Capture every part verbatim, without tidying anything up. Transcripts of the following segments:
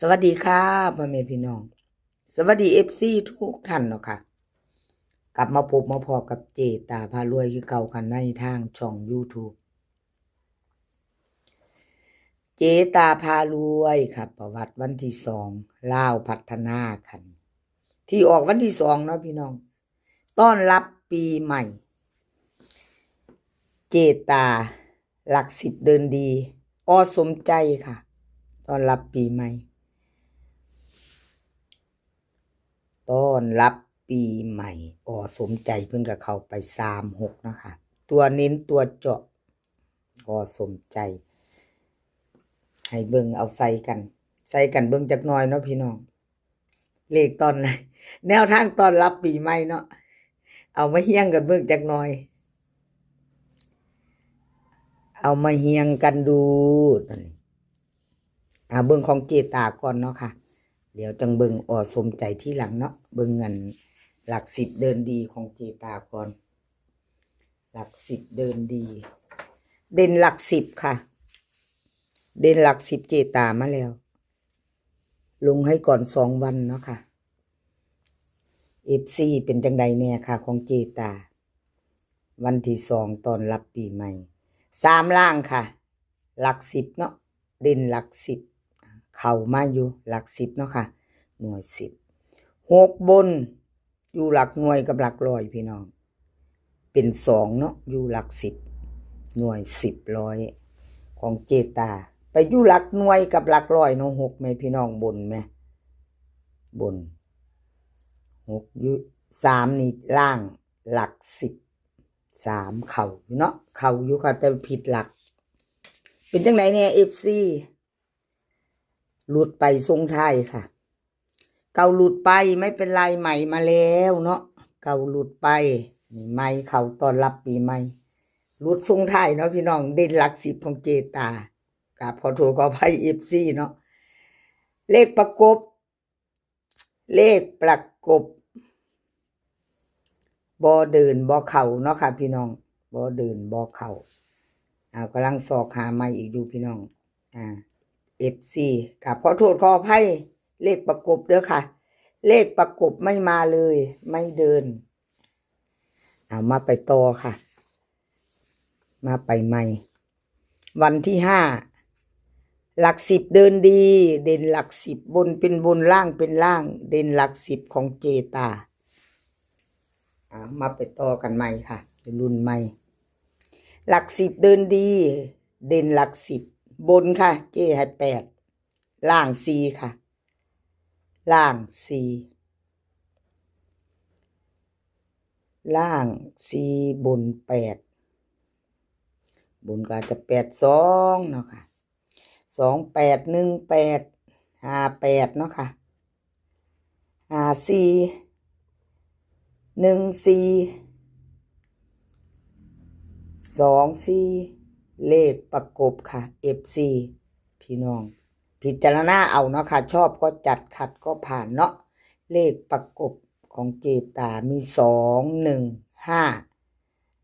สวัสดีค่ะ พ่อแม่พี่น้อง สวัสดี เอฟซี ทุกท่านเนาะค่ะ กลับมาพบมาพ้อกับเจตาพารวยคือเก่าค่ะ ในทางช่อง YouTube เจตาพารวยค่ะ ประวัติวันที่สอง ลาวพัฒนาค่ะ ที่ออกวันที่สองเนาะพี่น้อง ต้อนรับปีใหม่ เจตา หลักสิบเดินดี อ.สมใจค่ะ ต้อนรับปีใหม่ ต้อนรับปีใหม่ อ.สมใจเพิ่นก็เข้าไป สามหก นะคะ ตัวเน้นตัวเจาะ อ.สมใจ ให้เบิ่งเอาใส่กัน ใส่กันเบิ่งจักหน่อยเนาะพี่น้อง เลขต้อนรับ แนวทางต้อนรับปีใหม่เนาะ เอามาเฮียงกันเบิ่งจักหน่อย เอามาเฮียงกันดูตอนนี้ อ่า เบิ่งของเจตาก่อนเนาะค่ะ เดี๋ยวจังเบิ่ง อ.สมใจทีหลังเนาะ เบิ่งเงินหลักสิบเดินดีของเจตาก่อน หลักสิบเดินดี เด่นหลักสิบค่ะ เด่นหลักสิบเจตามาแล้ว ลงให้ก่อนสองวันเนาะค่ะ เอฟซี เป็นจังใดแน่ค่ะ ของเจตา วันที่สองต้อนรับปีใหม่ สามล่างค่ะ หลักสิบเนาะ เด่นหลักสิบ เข้ามาอยู่หลักสิบเนาะค่ะ หน่วยสิบ หกบน อยู่หลักหน่วยกับหลักร้อยพี่น้อง เป็นสองเนาะ อยู่หลักสิบ หน่วยสิบร้อย ของเจตา ไปอยู่หลักหน่วยกับหลักร้อยเนาะ หกแม่พี่น้อง บนแม่ บน หกอยู่ สามนี่ล่าง หลักสิบ สามเข้าอยู่เนาะ เข้าอยู่ค่ะ แต่ผิดหลัก เป็นจังใดแน่ เอฟซี หลุดไปส่งท้ายค่ะ เก่าหลุดไปไม่เป็นไร ใหม่มาแล้วเนาะ เก่าหลุดไป นี่ใหม่เข้าต้อนรับปีใหม่ หลุดส่งท้ายเนาะพี่น้อง เด่นหลักสิบของเจตา กราบขอโทษขออภัย เอฟซี เนาะ เลขประกบ เลขประกบ บ่เดินบ่เข้าเนาะค่ะพี่น้อง บ่เดินบ่เข้า อ่ากำลังซอกหาใหม่อีกอยู่พี่น้อง อ่า เอฟซี กราบขอโทษขออภัย เลขประกบเด้อค่ะ เลขประกบไม่มาเลย ไม่เดิน เอามาไปต่อค่ะ มาไปใหม่ วันที่ห้า หลักสิบเดินดี เด่นหลักสิบ บนเป็นบน ล่างเป็นล่าง เด่นหลักสิบของเจตา เอามาไปต่อกันใหม่ค่ะ รุ่นใหม่ หลักสิบเดินดี เด่นหลักสิบ บนค่ะ เจให้แปด ล่างสี่ค่ะ ล่างสี่ ล่างสี่ บนแปด บนก็อาจจะแปดสองเนาะค่ะ สองแปด หนึ่งแปด ห้าแปดเนาะค่ะ ห้าสี่ หนึ่งสี่ สองสี่ เลขประกบค่ะ เอฟซี พี่น้อง พิจารณาเอาเนาะค่ะ ชอบก็จัด ขัดก็ผ่านเนาะ เลขประกบของเจตามี สอง หนึ่ง ห้า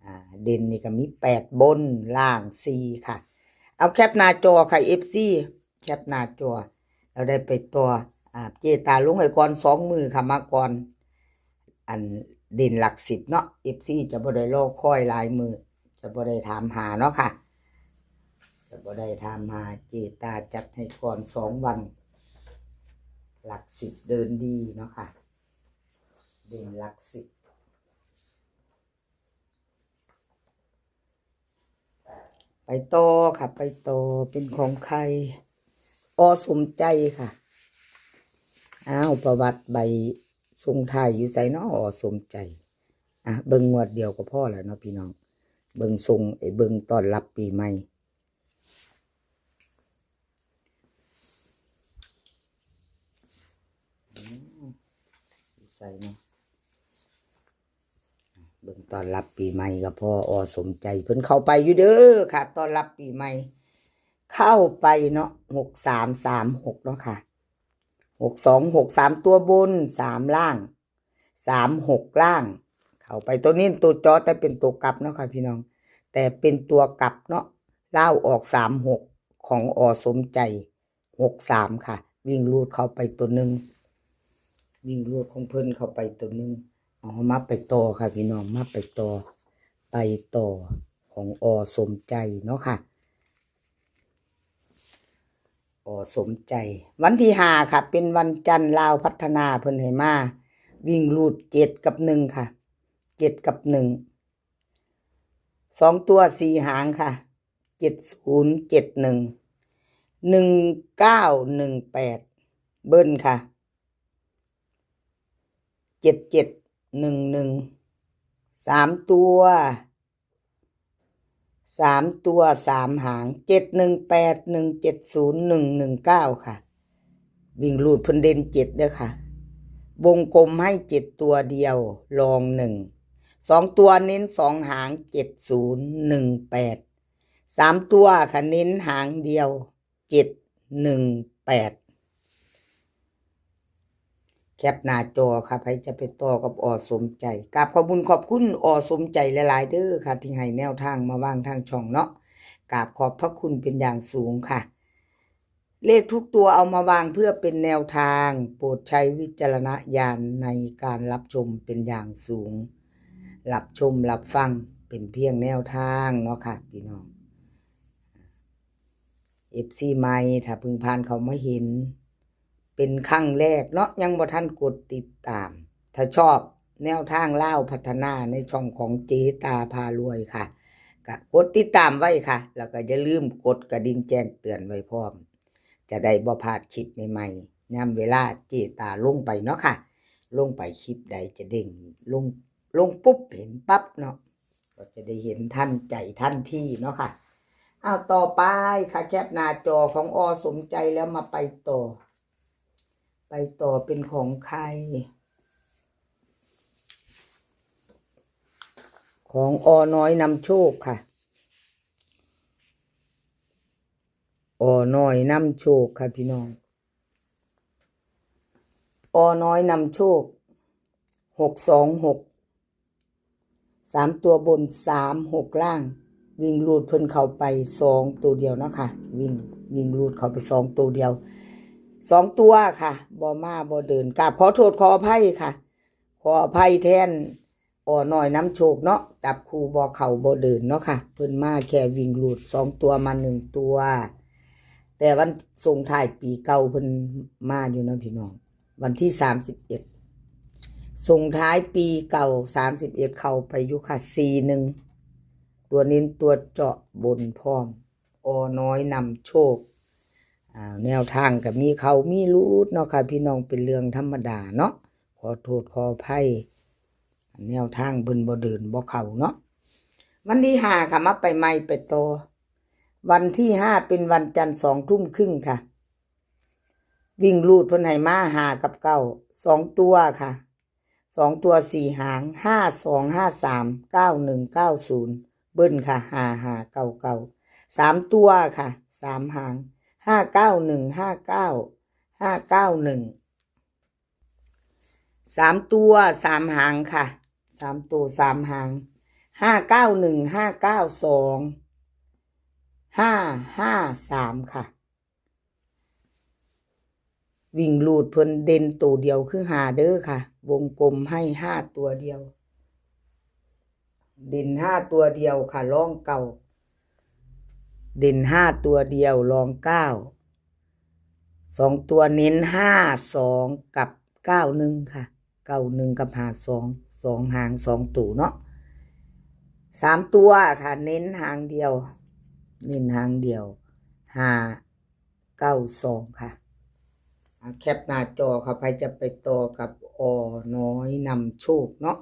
อ่า เด่นนี่ก็มี แปด บน ล่างสี่ค่ะ เอาแคปหน้าจอค่ะ เอฟซี แคปหน้าจอ เราได้ไปต่อ อ่า เจตาลงให้ก่อนสองมื้อค่ะ มาก่อน อันเด่นหลักสิบเนาะ เอฟซี จะบ่ได้รอคอยหลายมื้อ จะบ่ได้ถามหาเนาะค่ะ จะบ่ได้ถามหา เจตาจัดให้ก่อนสองวัน หลักสิบเดินดีเนาะค่ะ เด่นหลักสิบ ไปต่อค่ะ ไปต่อ เป็นของใคร อ.สมใจค่ะ อ้าว ประวัติใบส่งท้ายอยู่ไสเนาะ อ.สมใจ อ่ะ เบิ่งงวดเดียวก็พอแล้วเนาะพี่น้อง เบิ่งส่ง เอ้ย เบิ่งต้อนรับปีใหม่ อืม ใส่เนาะ เบิ่งต้อนรับปีใหม่ก็พอ อ.สมใจ เพิ่นเข้าไปอยู่เด้อค่ะ ต้อนรับปีใหม่ เข้าไปเนาะ หกสามสามหกเนาะค่ะ หกสองหก สามตัวบน สามล่าง สามหกล่าง เข้าไป ตัวนี้ตัวจอแต่เป็นตัวกลับเนาะค่ะพี่น้อง แต่เป็นตัวกลับเนาะ ลาวออกสามหก ของ อ.สมใจ หกสามค่ะ วิ่งรูดเข้าไปตัวหนึ่ง วิ่งรูดของเพิ่นเข้าไปตัวหนึ่ง เอามาไปต่อค่ะพี่น้อง มาไปต่อ ไปต่อของอสมใจเนาะค่ะ อสมใจ วันที่ห้าค่ะ เป็นวันจันทร์ ลาวพัฒนาเพิ่นให้มา วิ่งรูดเจ็ดกับหนึ่งค่ะ เจ็ดกับหนึ่ง สองตัวสี่หางค่ะ เจ็ดศูนย์เจ็ดหนึ่ง หนึ่งเก้าหนึ่งแปด เบิ้ลค่ะ เจ็ดเจ็ดหนึ่งหนึ่ง สามตัว สามตัวสามหาง เจ็ดหนึ่งแปด หนึ่งเจ็ดศูนย์ หนึ่งหนึ่งเก้าค่ะ วิ่งรูดเพิ่นเด่นเจ็ดเด้อค่ะ วงกลมให้เจ็ดตัวเดียว รองหนึ่ง สองตัวเน้นสองหาง เจ็ดศูนย์ หนึ่งแปด สามตัวค่ะ เน้นหางเดียว เจ็ดหนึ่งแปด แคปหน้าจอค่ะ ไผจะไปต่อกับอสมใจ กราบขอบคุณขอบคุณอสมใจหลายๆเด้อค่ะ ที่ให้แนวทางมาวางทางช่องเนาะ กราบขอบพระคุณเป็นอย่างสูงค่ะ เลขทุกตัวเอามาวางเพื่อเป็นแนวทาง โปรดใช้วิจารณญาณในการรับชมเป็นอย่างสูง รับชมรับฟังเป็นเพียงแนวทางเนาะค่ะพี่น้อง เอฟซี ใหม่ ถ้าเพิ่งผ่านเข้ามาเห็น เป็นครั้งแรกเนาะ ยังบ่ทันกดติดตาม ถ้าชอบแนวทางลาวพัฒนาในช่องของเจตาพารวยค่ะ ก็กดติดตามไว้ค่ะ แล้วก็อย่าลืมกดกระดิ่งแจ้งเตือนไว้พร้อม จะได้บ่พลาดคลิปใหม่ๆ ยามเวลาเจตาลงไปเนาะค่ะ ลงไปคลิปใดจะเด้ง ลง ลงปุ๊บเห็นปั๊บเนาะ ก็จะได้เห็นทันใจทันทีเนาะค่ะ เอาต่อไปค่ะ แคปหน้าจอของอสมใจแล้วมาไปต่อ ไปต่อเป็นของใคร ของอน้อยนำโชคค่ะ อน้อยนำโชคค่ะพี่น้อง อน้อยนำโชค หกสองหก สามตัวบน สามหกล่าง วิ่งรูดเพิ่นเข้าไปสองตัวเดียวเนาะค่ะ วิ่ง วิ่งรูดเข้าไปสองตัวเดียว สองตัวค่ะ บ่มาบ่เดิน กราบขอโทษขออภัยค่ะ ขออภัยแทนอน้อยนำโชคเนาะ จับคู่บ่เข้าบ่เดินเนาะค่ะ เพิ่นมาแค่วิ่งรูดสองตัวมาหนึ่งตัว แต่วันส่งท้ายปีเก่าเพิ่นมาอยู่เนาะพี่น้อง วันที่สามสิบเอ็ด ส่งท้ายปีเก่า สามสิบเอ็ด เข้าไปอยู่ค่ะ สี่หนึ่ง ตัวเน้นตัวเจาะบนพร้อม อน้อยนำโชค อ่า แนวทางก็มีเข้ามีหลุดเนาะค่ะพี่น้อง เป็นเรื่องธรรมดาเนาะ ขอโทษขออภัย แนวทางเพิ่นบ่เดินบ่เข้าเนาะ วันที่ห้าค่ะ มาไปใหม่ไปต่อ วันที่ห้าเป็นวันจันทร์ สองทุ่มครึ่งค่ะ วิ่งรูดเพิ่นให้มา ห้ากับเก้า สองตัวค่ะ สองตัวสี่หาง ห้าสองห้าสาม เก้าหนึ่งเก้าศูนย์ เบิ้ลค่ะ ห้าห้าเก้าเก้า สามตัวค่ะ สามหาง ห้าเก้าหนึ่งห้าเก้า ห้าเก้าหนึ่ง สามตัวสามหางค่ะ สามตัวสามหาง ห้าเก้าหนึ่ง ห้าเก้าสอง ห้าห้าสามค่ะ วิ่งรูดเพิ่นเด่นตัวเดียวคือห้าเด้อค่ะ วงกลมให้ห้าตัวเดียว เด่นห้าตัวเดียวค่ะ รองเก้า เด่นห้าตัวเดียว รองเก้า สองตัวเน้นห้าสองกับเก้าหนึ่งค่ะ เก้าหนึ่งกับห้าสอง สองหางสองตัวเนาะ สามตัวค่ะ เน้นหางเดียว เน้นหางเดียว ห้าเก้าสองค่ะ อ่ะ แคปหน้าจอค่ะ ไผจะไปต่อกับอน้อยนำโชคเนาะ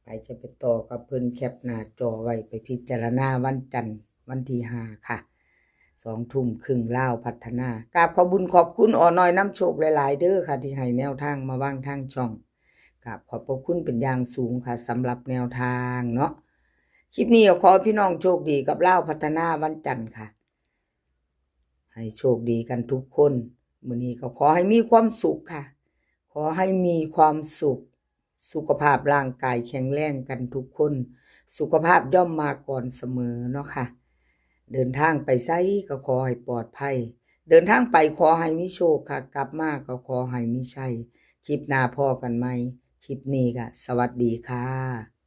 ไผจะไปต่อกับเพิ่น แคปหน้าจอไว้ไปพิจารณาวันจันทร์ วันที่ห้าค่ะ สองทุ่มครึ่ง ลาวพัฒนา กราบขอบบุญขอบคุณอน้อยนำโชคหลายๆเด้อค่ะ ที่ให้แนวทางมาวางทางช่อง กราบขอบพระคุณเป็นอย่างสูงค่ะ สำหรับแนวทางเนาะ คลิปนี้ก็ขอพี่น้องโชคดีกับลาวพัฒนาวันจันทร์ค่ะ ให้โชคดีกันทุกคน มื้อนี้ก็ขอให้มีความสุขค่ะ ขอให้มีความสุข สุขภาพร่างกายแข็งแรงกันทุกคน สุขภาพย่อมมาก่อนเสมอเนาะค่ะ เดินทางไปไสก็ขอให้ปลอดภัย เดินทางไปขอให้มีโชคค่ะ กลับมาก็ขอให้มีชัย คลิปหน้าพ้อกันใหม่ คลิปนี้ก็สวัสดีค่ะ